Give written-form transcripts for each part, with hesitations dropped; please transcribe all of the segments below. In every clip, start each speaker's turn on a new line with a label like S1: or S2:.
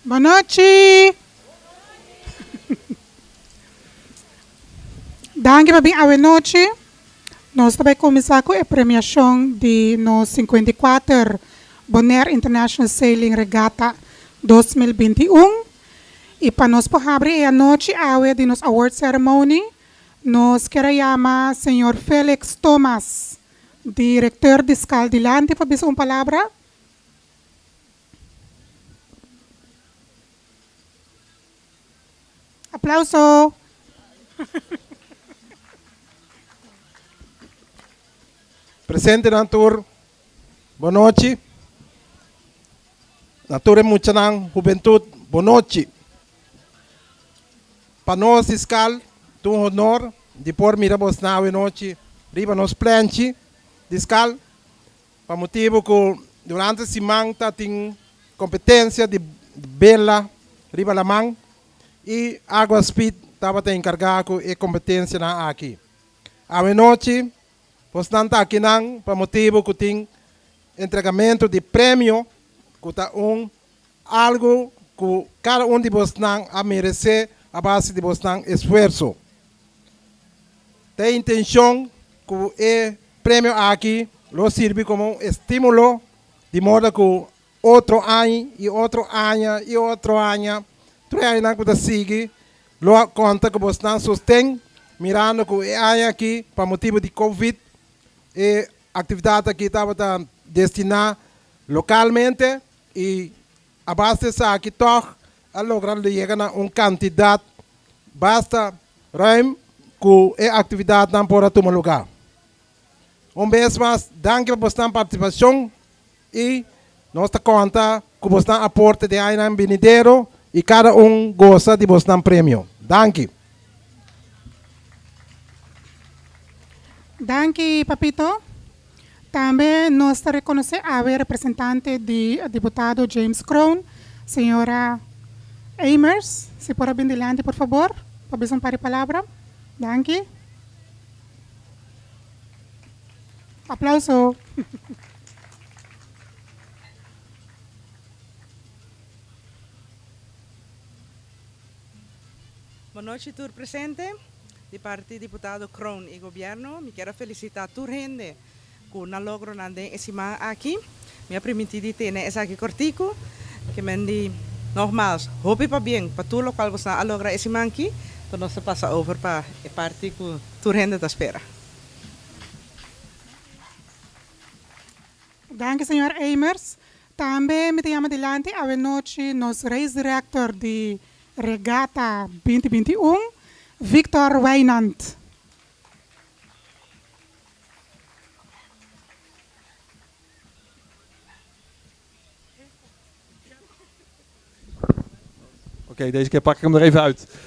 S1: Bonochi! Danki pa bin awe nochi. Nos ta bai kuminsá ku e premiashon di nos 54 Bonaire International Sailing Regatta 2021. I pa nos por habri e anochi awe di nos award ceremony, nos kier a yama señor Felix Thomas, directeur di Skal dilanti pa bisa un palabra. Aplauso!
S2: Presentenan tur, bon nochi. Na tur e muchanan, hubentut, bon nochi. Pa nos di skal ta un honor di por mira bosnan awe nochi riba nos plenchi di skal. Pa motibu ku durante siman ta tin kompetensia di bela riba laman i Agua Speed tabata enkargá ku e kompetensianan aki. Awenochi bosnan ta akinan pa motibu ku tin entregamentu di premio ku ta un algu ku kada un di bosnan a meresé a base di bosnan esfuerso. Ta e intenshon ku e premio aki lo sirbi komo un estímulo di moda ku otro aña i otro aña i otro aña, tur e añanan ku ta sigui lo a konta ku bosnan sosten mirando ku e aña aki pa motibu di covid e aktividat aki tabata destiná lokalmente i a base di esaki tòg a logra yega na un kantidat basta ruim ku e aktividatnan por a tuma lugá. Un bes mas danki pa bosnan partisipashon i nos ta konta ku bosnan aporte den añanan binidero i kada un gosa di bosnan premio. Danki.
S1: Danki Papito. Tambe nos ta rekonosé awe representante di diputado James Kroon, señora Eimers, si por a bin dilanti por fabor pa bisa un par di palabra. Danki. Aplauso.
S3: Bon nochi tur presente. Di parti diputado Kroon y gobierno mi kier a felicita tur hende cu nan logronan den e siman aki. Mi a priminti di tene esaki cortico, ke men di nogmaals hopi pabien pa tur locual bosnan a logra e siman aki, to nos ta pasa over pa e parti cu tur hende ta spera.
S1: Danki señor Eimers. Tambe mi ta yama dilanti awenochi nos race director di Regata 2021, Victor Wijnand.
S4: Oké, deze keer pak ik hem er even uit.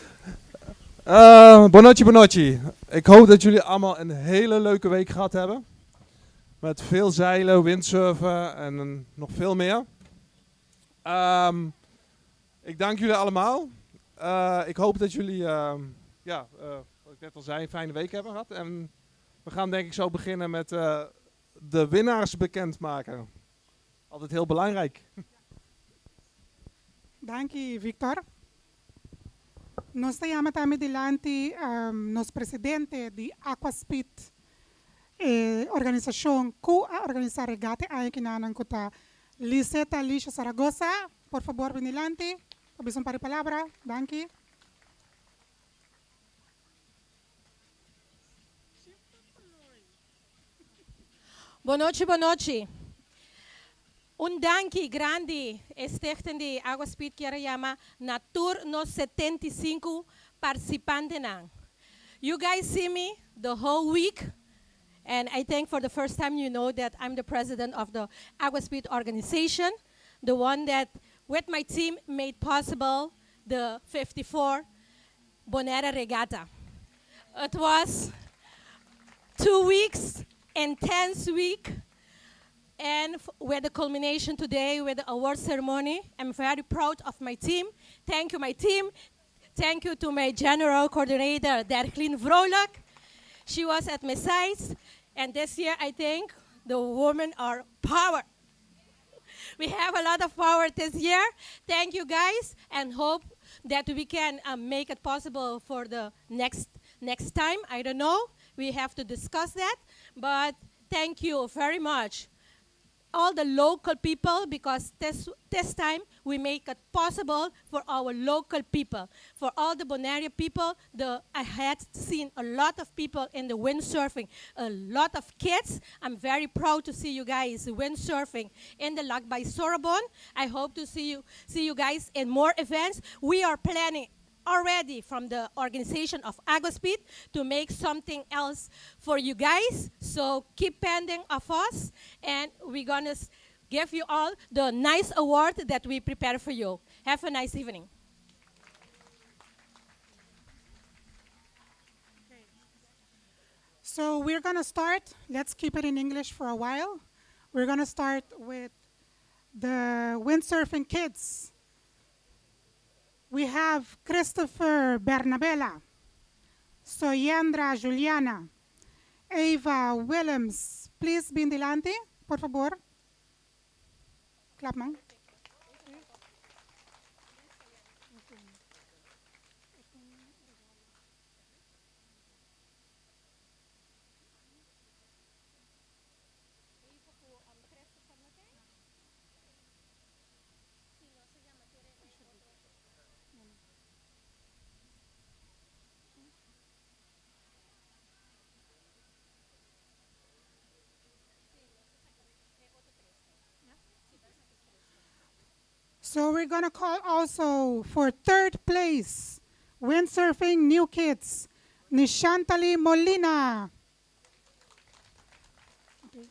S4: Uh, bonochi, bonochi. Ik hoop dat jullie allemaal een hele leuke week gehad hebben. Met veel zeilen, windsurfen en nog veel meer. Um, ik dank jullie allemaal. Uh, ik hoop dat jullie, uh, ja, uh, wat ik net al zei, een fijne week hebben gehad. En we gaan denk ik zo beginnen met de winnaars bekendmaken. Altijd heel belangrijk.
S1: Danki, Victor. Nos ta yama tambe dilanti nos presidente di Aquaspeed, e organisashon ku a organisá regata e aña kinanan ku ta Liseta Alicia Zaragoza. Por fabor bin dilanti pa bisa un par di palabra. Danki.
S5: Bon nochi, bon nochi. Un danki grandi e stichting di Agua Speed kier a yama na tur nos 75 participantenan. You guys see me the whole week and I think for the first time you know that I'm the president of the Agua Speed organization, the one that with my team made possible the 54 Bonaire Regatta. It was 2 weeks, intense week, and with the culmination today with the award ceremony. I'm very proud of my team. Thank you, my team. Thank you to my general coordinator, Derklin Vrolijk. She was at my side. And this year, I think the women are power. We have a lot of power this year. Thank you guys and hope that we can make it possible for the next time. I don't know. We have to discuss that. But thank you very much all the local people because this time we make it possible for our local people, for all the Bonaire people. I had seen a lot of people in the windsurfing, a lot of kids. I'm very proud to see you guys windsurfing in the Lac by Sorobon. I hope to see you guys in more events. We are planning already from the organization of Agospeed to make something else for you guys. So keep pending of us, and we're gonna give you all the nice award that we prepare for you. Have a nice evening.
S1: So we're going to start, let's keep it in English for a while. We're going to start with the windsurfing kids. We have Christopher Bernabella, Soyandra Juliana, Ava Willems. Please, bin dilanti, por fabor. Klap man. So we're gonna call also for third place, windsurfing new kids, Nishantali Molina. Okay.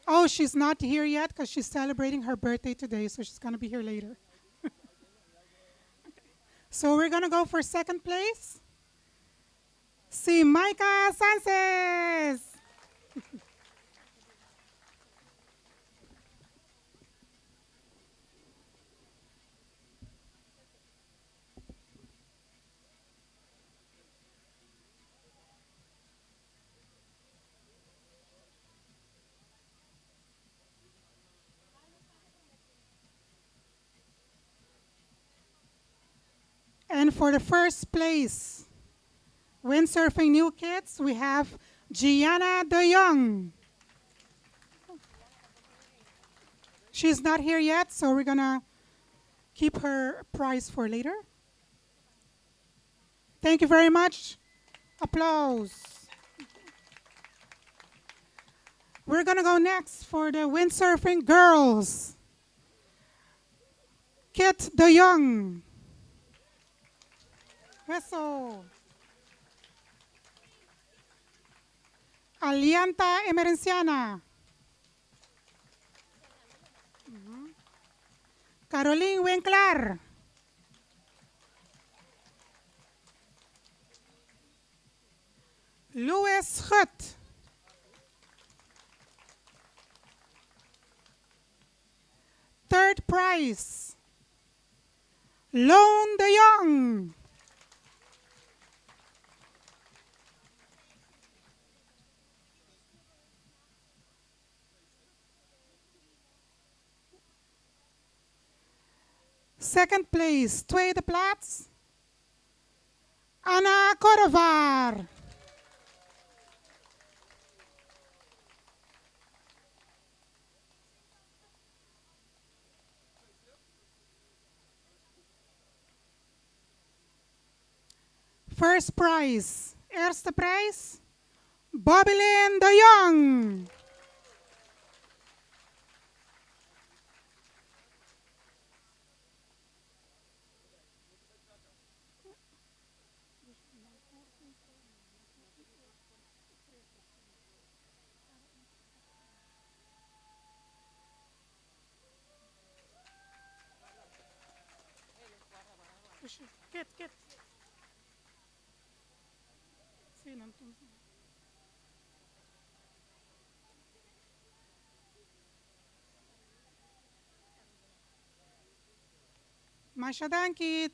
S1: Oh, she's not here yet because she's celebrating her birthday today, so she's gonna be here later. Okay. So we're gonna go for second place. See Micah Sanchez. And for the first place, windsurfing new kids, we have Gianna De Jong. She's not here yet, so we're gonna keep her prize for later. Thank you very much. Applause. We're gonna go next for the windsurfing girls. Kit De Jong. Whistle. Alianta Emerenciana. Caroline Winkler. Louis Schut. Third prize, Loan de Jong. Second place, tweede plaats, Anna Korovar. First prize, eerste prijs, Bobby-Lynn de Jong. Kit, kit. Si, no, entonces. Masha danki.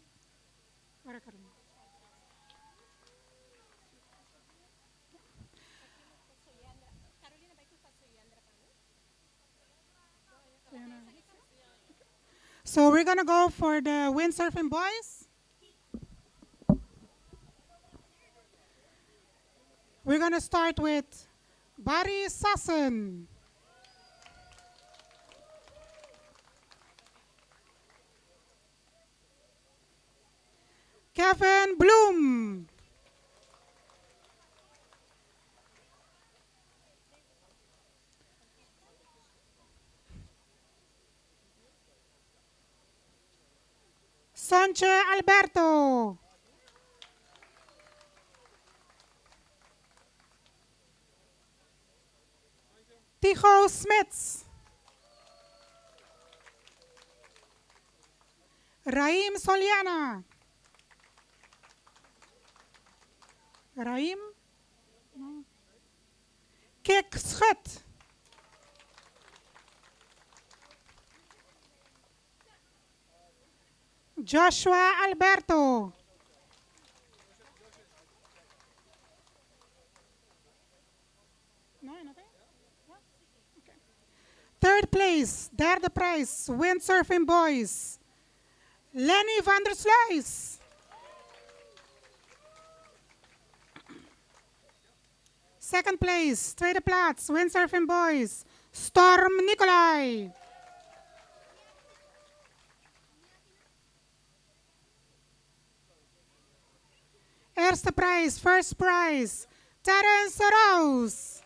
S1: Ora, Carolina. So we're gonna go for the windsurfing boys. We're gonna start with Barry Sassen. Kevin Bloom. Sanche Alberto. Tigo Smits. Raim Soliana. Raim. Kik Schut. Joshua Alberto. Third place, derde prijs, Windsurfing Boys. Lenny van der Sluis. Second place, tweede plaats, Windsurfing Boys, Storm Nicolai. Eerste prijs, first prize, Terence Roos.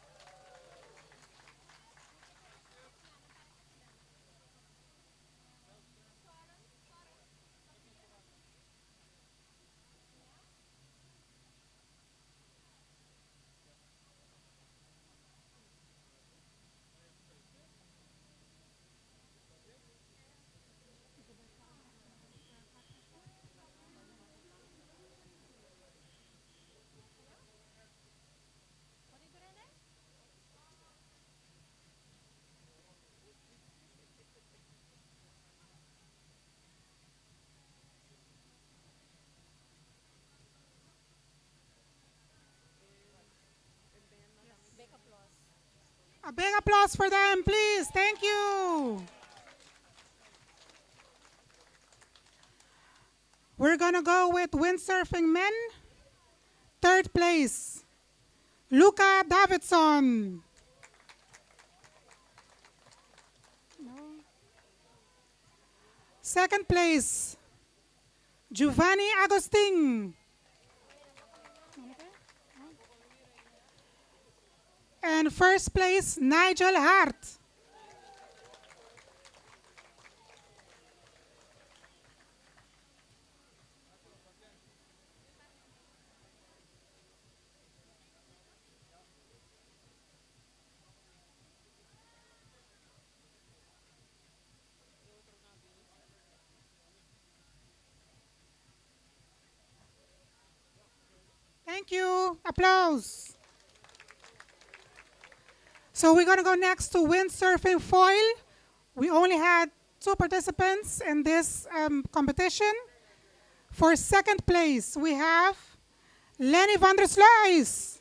S1: A big applause for them, please. Thank you. We're going to go with windsurfing men. Third place, Luca Davidson. Second place, Giovanni Agostin. And first place, Nigel Hart. Thank you. Applause. So we're going to go next to windsurfing foil. We only had two participants in this competition. For second place, we have Lenny van der Sluis.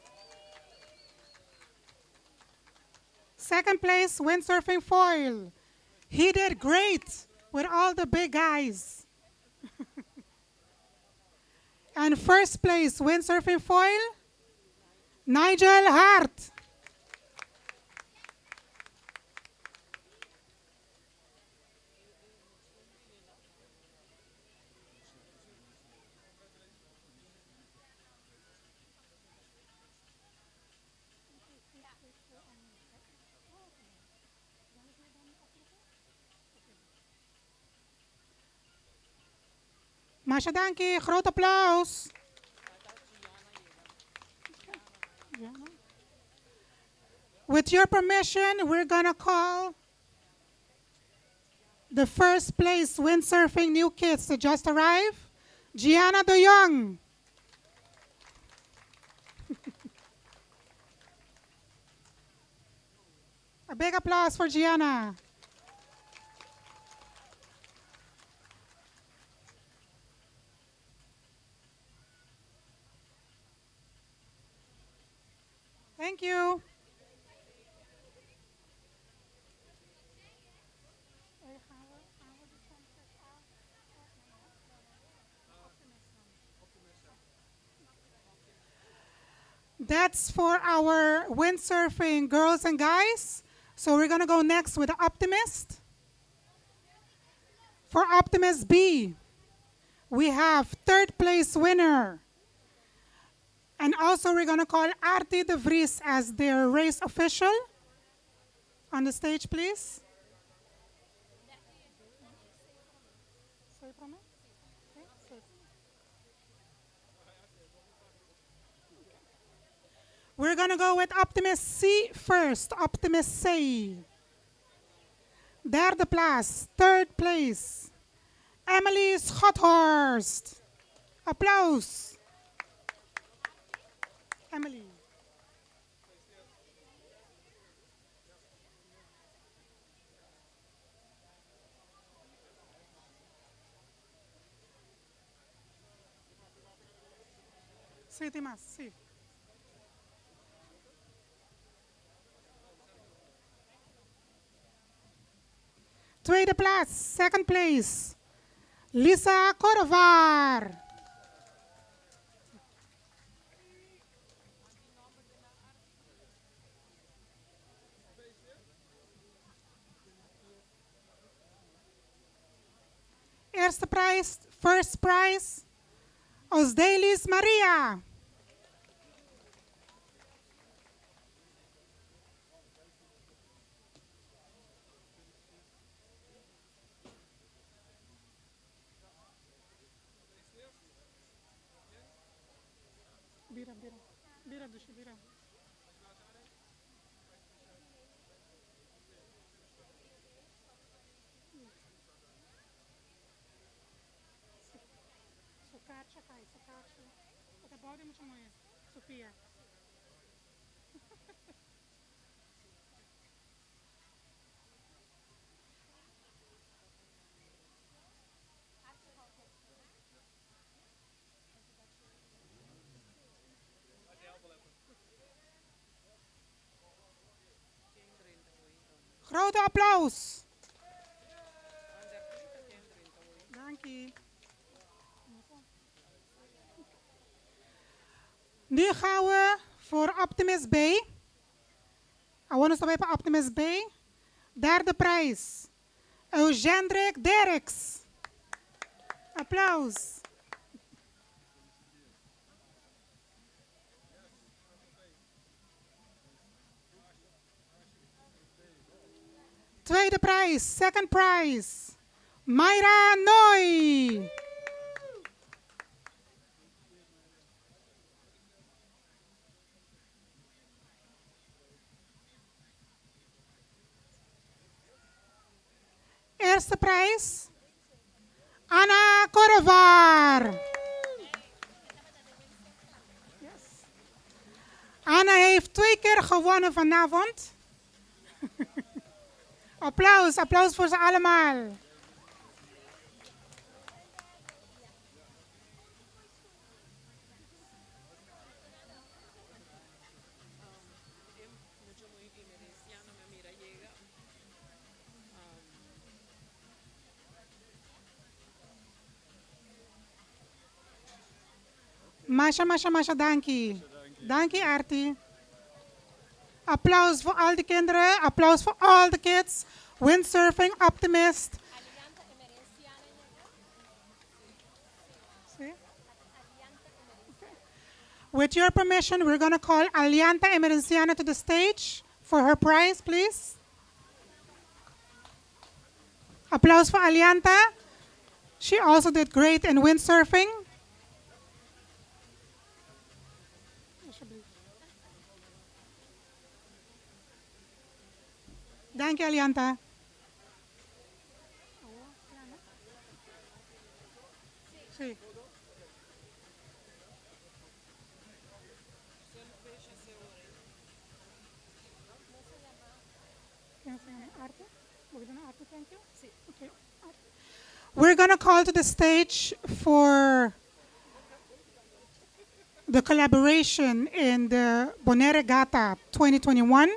S1: Second place, windsurfing foil. He did great with all the big guys. And first place, windsurfing foil, Nigel Hart. Masha danki, groot applaus. With your permission, we're gonna call the first place windsurfing new kids to just arrive, Gianna de Jong. A big applause for Gianna. Thank you. That's for our windsurfing girls and guys. So we're gonna go next with the Optimist. For Optimist B, we have third place winner. And also we're gonna call Artie de Vries as their race official. On the stage, please. Sorry, Prome? Okay, sorry. We're gonna go with Optimist C first. Optimist C. Derde plaats, third place. Emily Schothorst. Applaus. Emily. Sí, Timas, sí. Tweede plaats, second place. Lisa Korevaar. Eerste prijs, first prize, Osdelis Maria. Bira, bira. Bira, dushi, bira. Su kacha kai, su kacha. Ata body mucho mooi, Sofia. Grote applaus. Dank je. Nu gaan we voor Optimist B. Awor nos ta bai pa Optimist B. Derde prijs. Eugendrik Derks. Applaus. Tweede prijs, second prize. Mayra Noy. Eerste prijs, Anna Korevaar. Yes. Anna heeft twee keer gewonnen vanavond. Applaus, applaus voor ze allemaal. Masha, masha, masha, danki. Danki, Artie. Applaus voor al die kinderen. Applaus voor all the kids. Windsurfing Optimist. See? With your permission, we're going to call Alianta Emerenciana to the stage for her prize, please. Applaus voor Alianta. She also did great in windsurfing. Alsjeblieft. Dank je, Alianta. Sí. Can I say Arte? We're gonna Arte, thank you? Okay. We're gonna call to the stage for the collaboration in the Bonaire Regatta 2021.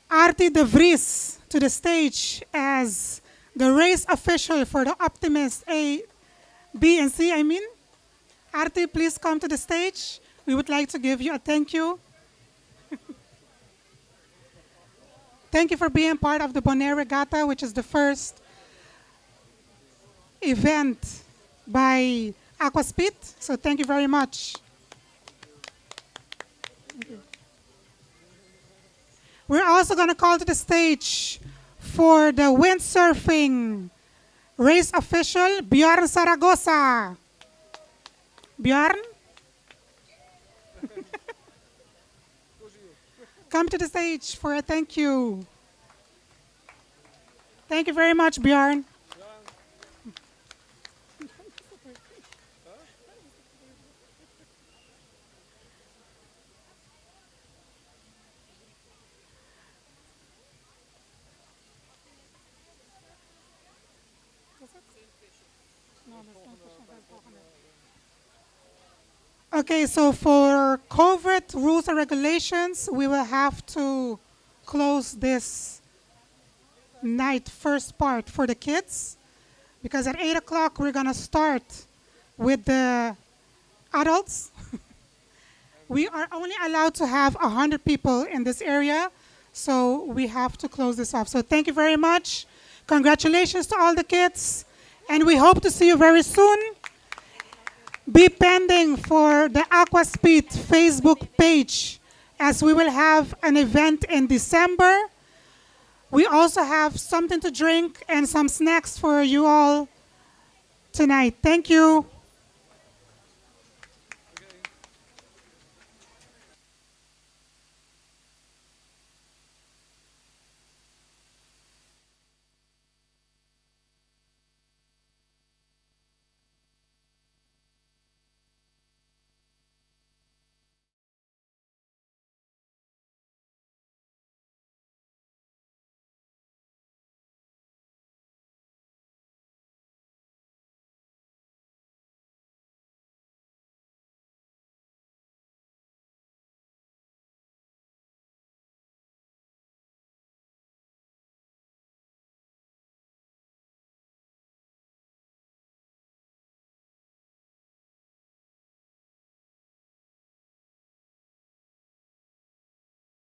S1: Artie de Vries to the stage as the race official for the Optimist A, B, and C, I mean. Artie, please come to the stage. We would like to give you a thank you. Thank you for being part of the Bonaire Regatta, which is the first event by Aquaspeed. So thank you very much. Thank you. We're also going to call to the stage for the windsurfing race official, Bjorn Zaragoza. Bjorn? Come to the stage for a thank you. Thank you very much, Bjorn. Okay, so for COVID rules and regulations, we will have to close this night first part for the kids because at 8 o'clock we're going to start with the adults. We are only allowed to have 100 people in this area, so we have to close this off. So thank you very much. Congratulations to all the kids, and we hope to see you very soon. Be pending for the Aquaspeed Facebook page as we will have an event in December. We also have something to drink and some snacks for you all tonight. Thank you.